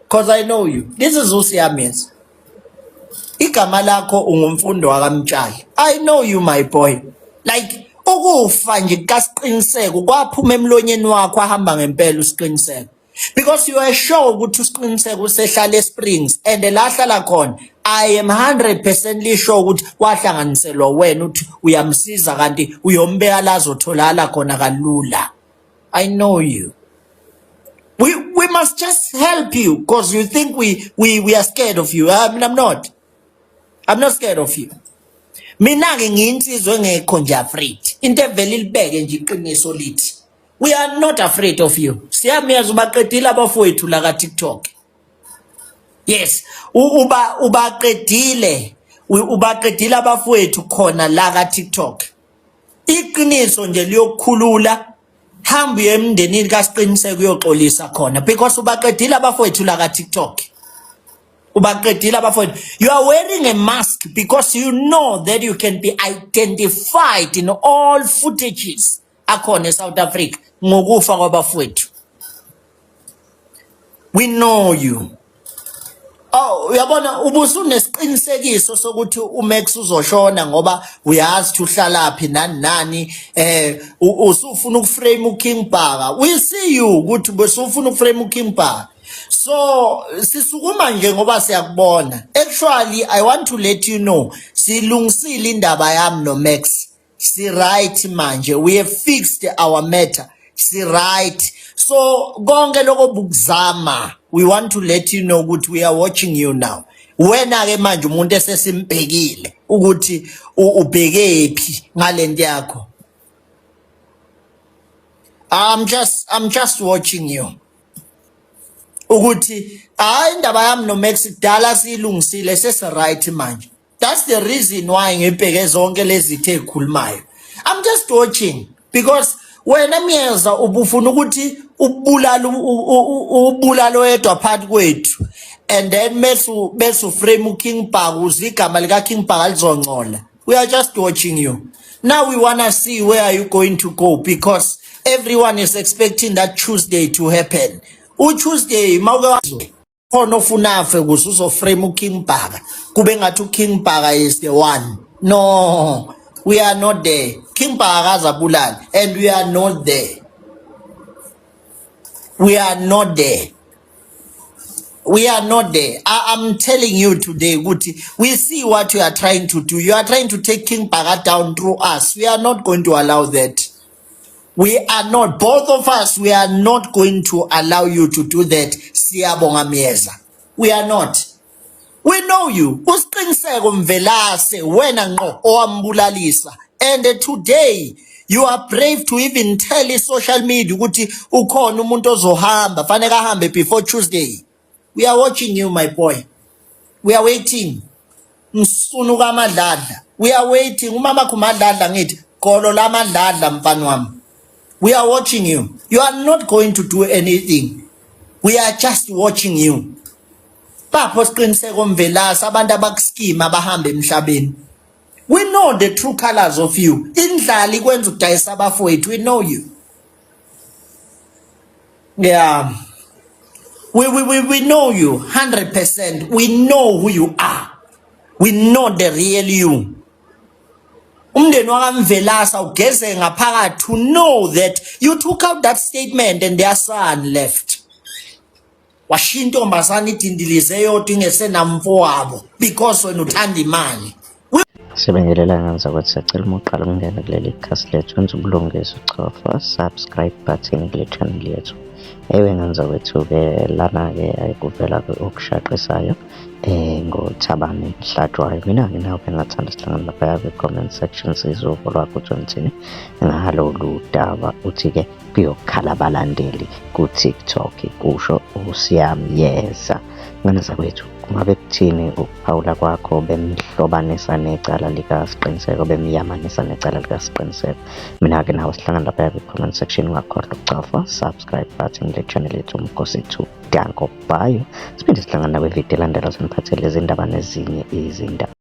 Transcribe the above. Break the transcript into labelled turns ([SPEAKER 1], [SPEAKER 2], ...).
[SPEAKER 1] Because I know you. This is uSiyamisa. Igama lakho ungumfundo wakaMtshali. I know you, my boy. Like ukufa nje kaSiqiniseko kwaphuma emlonyeni wakho ahamba ngempela uSiqiniseko. Because you are sure ukuthi uSiqiniseko usehlala eSprings and la hlala khona, I am 100% sure ukuthi wahlanganiselwa wena uthi uyamsiza kanti uyombeka la azotholakala khona kalula. I know you. We must just help you because you think we are scared of you. I mean, I'm not. I'm not scared of you. Mina ke ngiyinsizwa engekho nje afraid. Into evele ilibeke nje iqiniso lithi. We are not afraid of you. Siyamiyazi ubaqedile abafowethu la ka TikTok. Yes, uba ubaqedile ubaqedile abafowethu khona la ka TikTok. Iqiniso nje liyokukhulula, hamba uye emndenini kaSiqiniseko uyoxolisa khona because ubaqedile abafowethu la ka TikTok. Ubaqedile abafowethu. You are wearing a mask because you know that you can be identified in all footages akhona eSouth Africa ngokufa kwabafowethu. We know you. Oh, uyabona ubusunesiqinisekiso sokuthi uMax uzoshona ngoba uyazi ukuthi uhlalaphi nani nani, usufuna ukuframe uKing Bhaka. We see you ukuthi besufuna ukuframe uKing Bhaka. So sisukuma nje ngoba siyakubona. Actually, I want to let you know silungisile indaba yami noMax. Si right manje, we have fixed our matter. Si right. So konke lokho bukuzama, we want to let you know ukuthi we are watching you now. Wena ke manje umuntu esesimbhekile ukuthi ubhekephi ngalento yakho. I'm just watching you. Ukuthi hayi, indaba yami noMax kudala siyilungisile, sesi right manje. That's the reason why ngibheke zonke lezi zinto ezikhulumayo. I'm just watching because wena Myeza ubufuna ukuthi ubulala ubulalo oyedwa phakathi kwethu and then bese uframe uKing Bhaka uze igama lika King Bhaka lizongcola. We are just watching you. Now we wanna see where are you going to go because everyone is expecting that Tuesday to happen. UTuesday mawuke khona ofuna afe kuze uzoframe uKing Bhaka kube ngathi uKing Bhaka is the one. No, we are not there. King Bhaka akazabulala and we are not there. We are not there. We are not there. I'm telling you today ukuthi we see what you are trying to do. You are trying to take King Bhaka down through us. We are not going to allow that. We are not, both of us, we are not going to allow you to do that. Siyabonga Myeza. We are not. We know you. Usiqiniseko Mvelase wena ngqo owambulalisa. And today you are brave to even tell i-social media ukuthi ukhona umuntu ozohamba, fanele ahambe before Tuesday. We are watching you, my boy. We are waiting. Msunu kaMadladla. We are waiting. Umama kuMadladla ngithi golo laMadladla mfana wami. We are watching you. You are not going to do anything. We are just watching you. Bapho Siqiniseko Mvelase abantu abakuskima abahamba emhlabeni. We know the true colors of you. Indlala ikwenza udayisa abafowethu. We know you. Yeah. We know you 100%. We know who you are. We know the real you. Umndeni wakaMvelasa ugeze ngaphakathi to know that you took out that statement and their son left. Washiya intombazane idindilize yodwa ingesenamfowabo because wena uthanda imali.
[SPEAKER 2] Sibingelela ngenza ukuthi siyacela uma uqala ukungena kuleli khasi lethu wenza ubulungiswa uchofa subscribe button kule channel yethu. Ewe ngenza kwethu-ke lana-ke kuvela-ke okushaqisayo ngoThabani Hlatshwayo. Mina-ke nawe bengathanda sihlangane laphaya kwi-comment section sizwe uvo lwakho ukuthi uthini ngalolu daba. Uthi-ke kuyokhala abalandeli ku-TikTok, kusho uSiyamyeza. Ngane zakwethu, kungabe kuthini ukuphawula kwakho bemhlobanisa necala likaSiqiniseko, bemyamanisa necala likaSiqiniseko? Mina-ke nawe sihlangane laphaya kwi-comment section, ungakhohlwa ukucofa subscribe button kule channel yethu Umkhosi 2. Danko, bye, siphinde sihlangane nakwividiyo elandela, siniphathele izindaba nezinye izindaba.